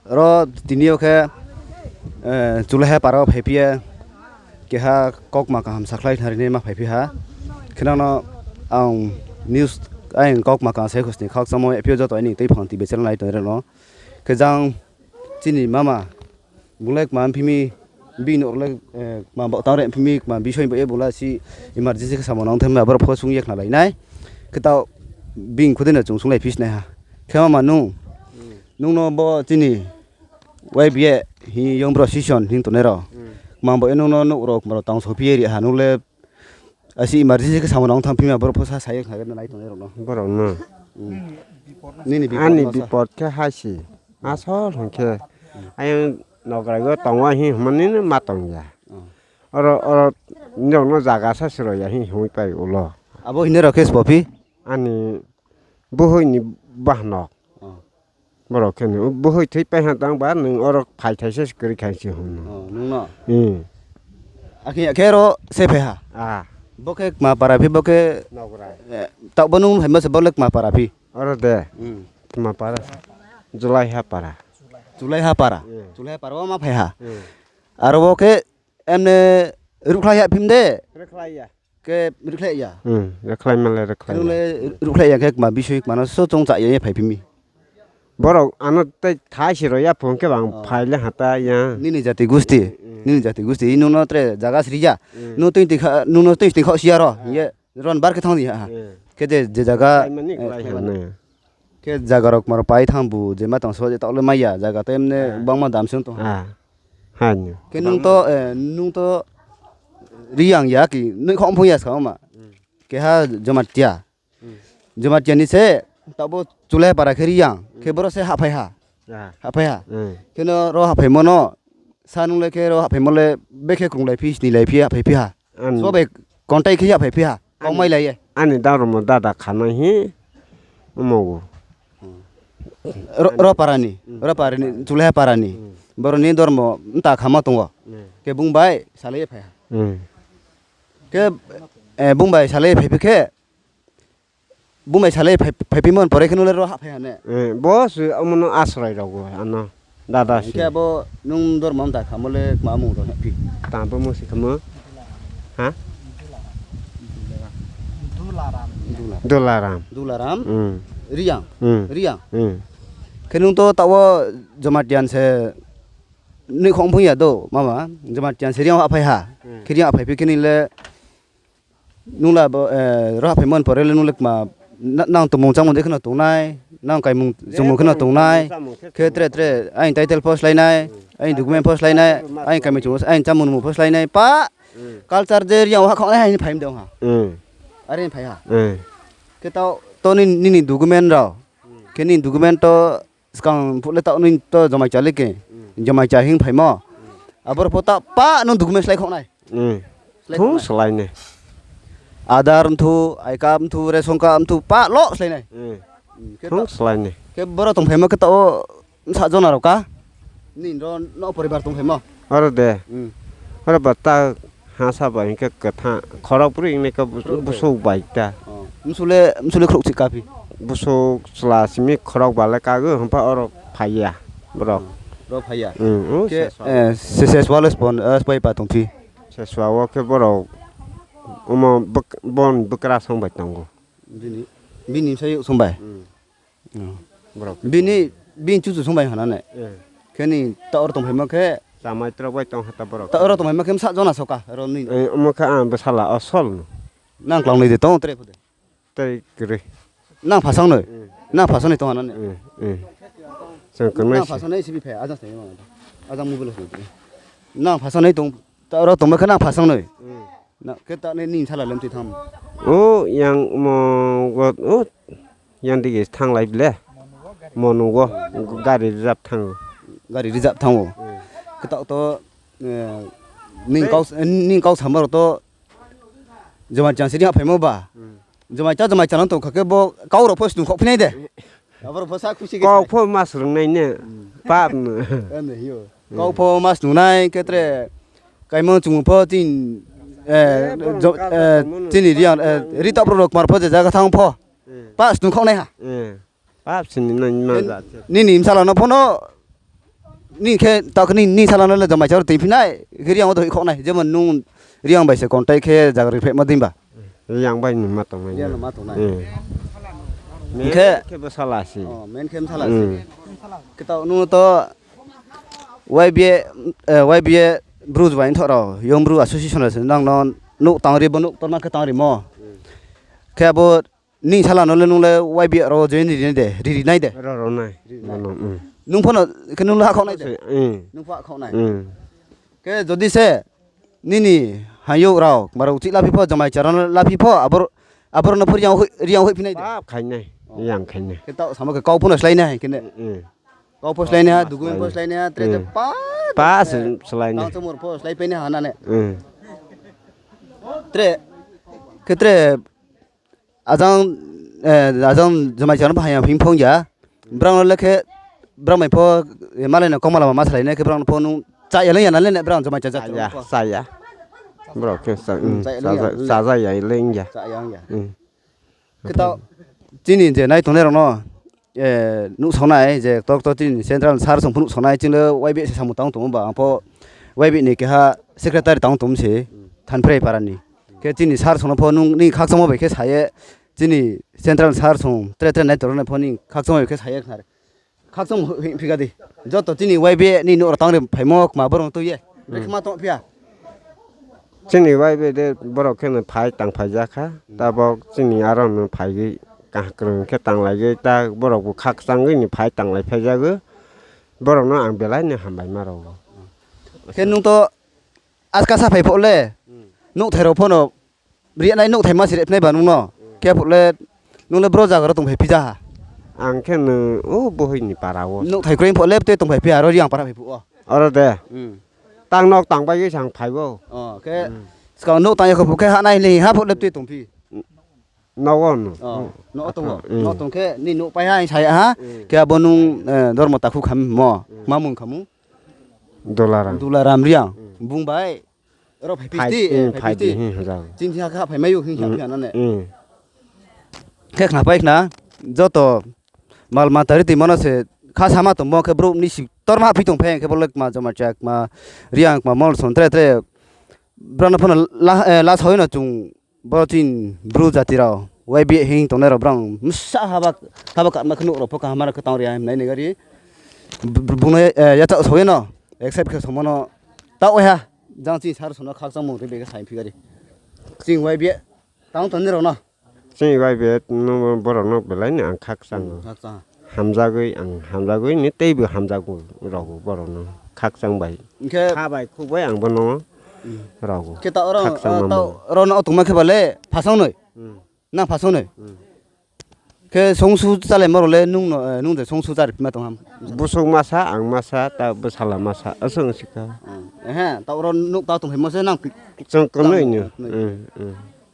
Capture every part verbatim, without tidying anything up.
Ro tini yo khe, Chulaiha para wo phaiphi ye, keha kaukma kaham sakhlai khnari nai ma phaiphi ha. Khe nang no ang news, ang kaukma kaham sai khosni khakchangmo yaphi yo joto aini tei phang T V channel nai tongnai rao no. Khe jang chini mama, bung le kma mphi mi, bini nouh le, kma baoh tang re mphi mi, kma bisoi bo ye bung le si emergency khe samo nang thang mi, aboro pho sung ye khnalai nai. Khe taoh bini khudei no chung sunglai phi sinai ha. Khe mama nung, nung no bo chini Y B A hing yong bro session hing tongnai rao, kma bo ye nung no nouh rao kma rao tang sophi ye ri ha, nung le asi emergency khe samo nang thang phi mi, aboro pho sa sa ye khna re nai tongnai rao no. Borao no. Nini bipod no sa. Ani bipod khe ha se. Asol hing khe, ayang nograi wo tong wo hing hingmo nini ma tong ya. Oro, oro, nrao no zaga sa sroi ya hing hingpai ulo. Abo hing nai rao khe sbo phi? Ani buhoi ni bahanok. Borao khe ni, buhoi thoipai ha tang ba, nung oro phaithai se kwrwi kha se hing no. Akhe ya khe ro se phai ha. Bo khe kma para phi, bo khe, taoh bo nung phaimo se bo le kma para phi? Oro de. Kma para. Chulaiha para. Chulaiha para. Chulaiha para wo ma phai ha. Aro wo khe emne ruhkhlai ya phim de? Khe ruhkhlai ya. Nung le ruhkhlai ya khe kma bisoi kma no so chung cha ya ye phaiphi mi? Borao ano tei thai se ro ya phung khe bang phai le ha ta ya. Nini jati gusti, nini jati gusti, nung no tre zaga sri ya. Nung no tei sning khaoh si ya ro hing ye, ron bar khe thanng di ha. Khe je, je zaga, khe zaga rao kma rao pai thanng bu, je ma tang so je taoh le mai ya, zaga to emne bangma dam se ong tong ha. Khe nung to, nung to Reang ya ki, noihkhong phung ya ska ma. Keha Jamatia. Jamatia ni se, taoh bo Chulaiha para khe Reang, khe boro se hahphai ha. Hahphai ha. Khe no ro hahphaimo no, sa nung le khe ro hahphaimo le, bekhe krunglai phi, sninglai phi, hahphai phi ha. So bai contact khe hahphai phi ha, kau mailai ye. Ani daromo dada khanai hi, omo o. Ro, ro para ni, ro para ni, Chulaiha para ni. Boro ni dormo mta khamo tong o. Khe bung bai salai ye phai ha. Khe, bung bai salai ye phaiphi khe, bung bai salai ye phai, phaiphimo ni pore khe nung le ro hahphai ha ne? Bo se omo no asrai rao o, ano dada se. Khe abo nung dormo mta khamo le kma mung rao haphi? Tang bo mo se khamo? Ha? Dularam. Dularam? Reang. Reang. Khe nung to taoh wo Jamatia se noihkhong phung ya do, mama, Jamatia se Reang hahphai ha. Khe Reang hahphai phi khe ni le, nung la bo, ro hahphaimo ni pore le nung le kma, nang tongmung chámung de khe no tongnai, nang kaimung chumung khe no tongnai, khe tre tre, aini title pho slái nai, aini document pho slái nai, aini kaimung chumung, aini chámung nungmung pho slái nai, pa, culture je Reang wo hahkhaoh nai hai ni phai mi de ong ha. Are ni phai ha. Khe taoh to nini document rao, khe nini document to skang phuh le taoh nini to Jamatia le khe, Jamatia hing phaimo. Aboro pho taoh pa nung document slái khaoh nai. Thung slái nai. Aadhaar mthu, I card mthu, ration card mthu, pa lo slái nai. Khe boro tongphaimo khe taoh wo bsa jona rao ka? Nini ro no poribar tongphaimo? Aro de. Aro ba ta ha sa ba hing khe ktha khorok broi hing nai khe bsuk bai ta. Msu le, msu le khrouhchih ka phi? Bsuk chla simi khorok ba le kago hing pha oro phai ya. Boro. Ro phai ya. Khe, seswa le spo, spo pa tongphi? Seswa wo khe boro omo boni bkra song bai tong o. Bini bsayouh song bai? Bini, bini chuchu song bai hana ne? Khe ni taoh oro tongphaimo khe, taoh oro tongphaimo khe bsa jona soka ro ni? Omo khe ang bsala o sol no. Nang klangnoi de tong tre pho de? Tre kwrwi. Nang phasangnoi? Nang phasangnoi tong hana ne? Nang phasangnoi sibi phai, ajang mobile. Nang phasangnoi tong, taoh oro tongmo khe nang phasangnoi? Khe taoh nini bsala le mtui thanng? O, yang mo, o, yang dige thannglai ble. Monu o, gari reserve thanng o. Gari reserve thanng o. Khe taoh to, nini kau samo rao to Jamatia se Reang hahphaimo ba. Jamatia, Jamatia no tong kha khe bo kau rao pho snung khaoh phi nai de. Kau pho ma snung nai ne. Pap no. Kau pho ma snung nai khe tre kaimung chumung pho chini, chini Reang, ri taoh brouh rao kmar pho je zaga thanng pho. Pa snung khaoh nai ha. Nini bsala no pho no Ni khe, taoh khe ni, ni sala no le Jamatia ro toingphi nai, khe Reang wo dohoih khaoh nai, jemon nung Reang bai se contact khe zaga ri phaimo dei ba. Reang bai ni ma tongnai. Reang no ma tongnai. Khe bo sala se. Main khe bsala se. Khe taoh nung to Y B A, Y B A Bru bai nthoh rao, Young Bru Association rao se nang no nouh tang ri, bo nouh torma khe tang rimo. Khe abo ni sala no le nung le Y B A rao join ri nai de, ri ri nai de. Nung pho no, khe nung le hakhaoh nai de. Nung pho hakhaoh nai. Khe jodi se nini hayouh rao, kma rao chih laphi pho, Jamatia rao no laphi pho, aboro no pho Reang hoih, Reang hoih phi nai de. Khe taoh samo khe kau pho no slái nai hai khe ne. Kau pho slái nai ha, document pho slái nai ha, tre tre pa, pa se slái nai. Tang chomor pho slái pai nai ha na ne. Tre, khe tre, ajang, ajang Jamatia no pho haya phing phong ya. Brao no le khe, brao mai pho, malai no kauma lama ma salai nai khe brao no pho nung chaya leing ya na le ne brao Jamatia jat ya, chaya. Brao khe chaya leing ya. Khe taoh, chini je nai tongnai rao no, nuhsao nai je ktor ktor chini central sir song pho nuhsao nai, chini le Y B A se samung tang tongmo ba, ang pho Y B A ni keha secretary tang tongmo se, Thanprai para ni. Khe chini sir song no pho nung ni khakchangmo bai khe sa ye, chini central sir song tre tre nai tong rao no pho ni khakchangmo bai khe sa ye khna re. Khakchang hing phi kha di. Joto chini Y B A ni nouh rao tang ri phaimo kma boro tui ye. Brekhe ma tong phi ya. Chini Y B A de borok khe no phai tang phai ja kha. Tabok chini aro no phai gwi kaham krung khe tanglai gwi ta borok bo khakchang gwi ni phai tanglai phai ja gwi. Borok no ang belai ni hambai ma rw ou. Khe nung to aska sa phai phuh le, nouhthai rao pho no ri nai, nouhthai ma si ri phnai ba nung no. Khe phuh le, nung le bro zaga ro tongphai phi ja ha. Ang khe no, o bohoi ni para wo. Nouhthai kroi phuh le tei tongphai phi ha, aro Reang para phai phuh wo. Aro de. Tang nok tang bai ye sang phai ou. Khe, skang nouh tang ya kho phuh khe ha nai le ha phuh le tei tongphi. Nogo no. Nogo tong ou. Nogo tong khe ni nouh pai ha, sa ya ha. Khe abo nung, dormo takhu khamo, ma mung khamo. Dularam Reang. Bung bai. Oro phai phi ti, phai phi ti. Chini ha kha phai mai ou hing kha phi ha na ne. Khe khna pai khna, joto mal mata ri tongmo no se kha sama tongmo khe brouh ni si torma haphi tong phai khe bo le kma Jamatia kma Reang kma Molsom tre tre. Brao no pho no la sao no chung bo chini Bru jati rao, Y B A hing tongnai rao brao bsa haba, haba kama khe nouh rao pho kaham rao khe tang ri ha himnai ni gari. Bung no yachaoh sao ye no, accept khe somo no taoh wai ha, jang chini sir song no khakchangmung ri bai khe sai phi gari. Chini Y B A tang tongnai rao no. Chini Y B A no borok no belai ni ang khakchang ou. Hamjagwi ang hamjagwi ni teibo hamjago rw ou borok no khakchang bai. Kha bai khuk bai ang bo no rw ou. Khe taoh oro no tongma khe ba le phasong noi. Nang phasong noi. Khe songsu chálaimo rao le nung no, nung de songsu chári phima tong ham? Bwswk masa, ang masa, ta bwsala masa, aswk si kha. Taoh oro nouh ta tongphaimo se nang. Chwng knoi no.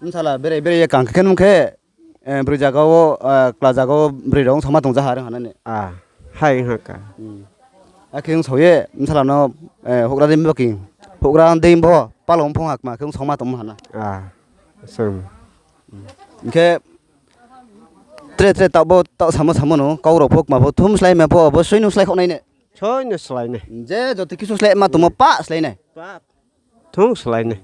Bsala berai berai ye kang khe nung khe, broi zaga wo, kla zaga wo broi rao ong sama tong ja ha rang ha na ne. Hai ha kha. Akhe ong sao ye bsala no, houhgra dei bo king, houhgra dei bo palo ong phong ha kma khe ong sao ma tongmo ha na. Hing khe tre tre taoh bo taoh samo samo no kau rao pho kma pho thum slái ma pho abo soi no slái khaoh nai ne. Je joto kisu slái ma tongmo pah slái nai. Thung slái nai.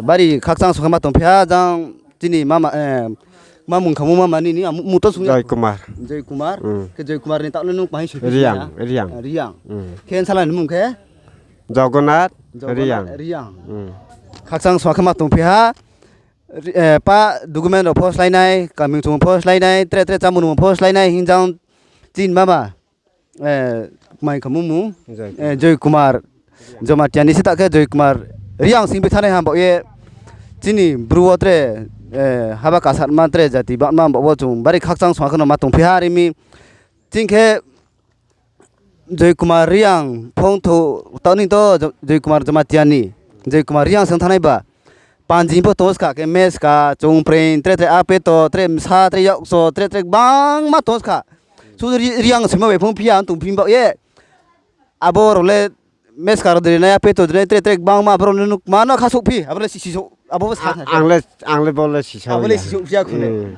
Bari khakchang song khe ma tongphi ha jang chini mama, ma mung khamo mama nini mung to sung ya. Joy Kumar. Khe Joy Kumar ni taoh le nung kma hing soi phi Reang. Khe bsala ni mung khe? Jogonath Reang. Khakchang song khe ma tongphi ha. Pa document rao pho slái nai, kaming chung pho slái nai, tre tre chámung nung pho slái nai hing jang chini mama, mai khamu mung, Joy Kumar Jamatia ni se ta khe Joy Kumar Reang sing bi thanai ham baoh ye chini Bru wo tre, haba kasatma tre jati bangma baoh wo chung bari khakchang song khe no ma tongphi ha ri mi. Ching khe Joy Kumar Reang phone tho, taoh ni to Joy Kumar Jamatia ni, Joy Kumar Reang seng thanai ba. Panji pho tong ska khe meska, chungpreing, tre tre apeto, tre msa, tre yakso, tre tre gbangma tong ska. Su Reang sima bai phone phi ya tong phi baoh ye. Abo rao le meska rao dei nai, apeto dei nai, tre tre gbangma abo rao no nung kma no kha souhphi, abo le sisouh, abo bo sa. Ang le bo le sisouh, abo le sisouh phi ya khu ne.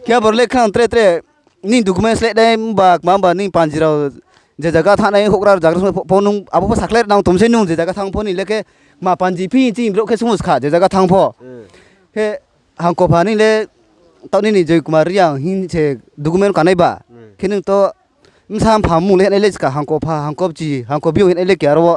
Khe abo rao le khna tre tre ni document sleh nai mba kma mba ni panji rao Je zaga thanngnai houhgra zagra song pho nung abo pho sakhlai nang tong se nung je zaga thanng pho ni le khe ma panji phi chini brouh khe sungmo skha je zaga thanng pho. Khe hangkopha ni le taoh nini Joy Kumar Reang hing se document kanai ba. Khe nung to bsa mpha mung le hinai le ska hangkopha hangkopchi hangkopbiyong hinai le khe aro wo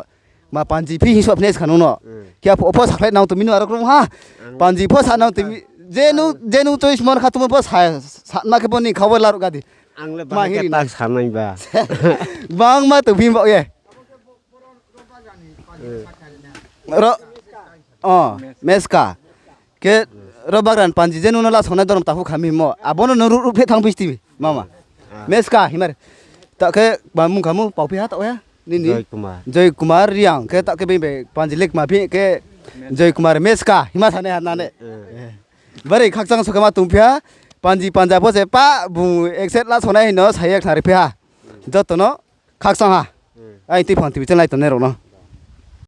ma panji phi hing sophinai ska nung no. Khe apho pho sakhlai nang tong mi nung aro krung ha. Panji pho sa nang tong mi. Je nung choice mon kha tongmo pho sa, sa ma khe bo ni kha wo laruh ga di. Ang le ma bahai hing khe ri tak na. Sanai ba. Bangma tongphi baoh ye. Ro, o, meska. Khe ro bagra ni panji je nung no lasongnai dorom takhu kha mi hingmo. Abo no nung ruh ruh phe thanngphi sti mama. Meska himar. Taoh khe ba mung khamu pauphi ha taoh ya. Nini? Joy Kumar. Joy Kumar Reang. Khe taoh khe bini bai panji le kma phi khe Joy Kumar meska hima sanai ha nane. Bari khakchang so khe ma tongphi ha. Panji panja pho se pa bung accept lasongnai hing no sa ye khnari phi ha. Joto no khakchang ha. Aini tui phang T V channel nai tongnai rao no.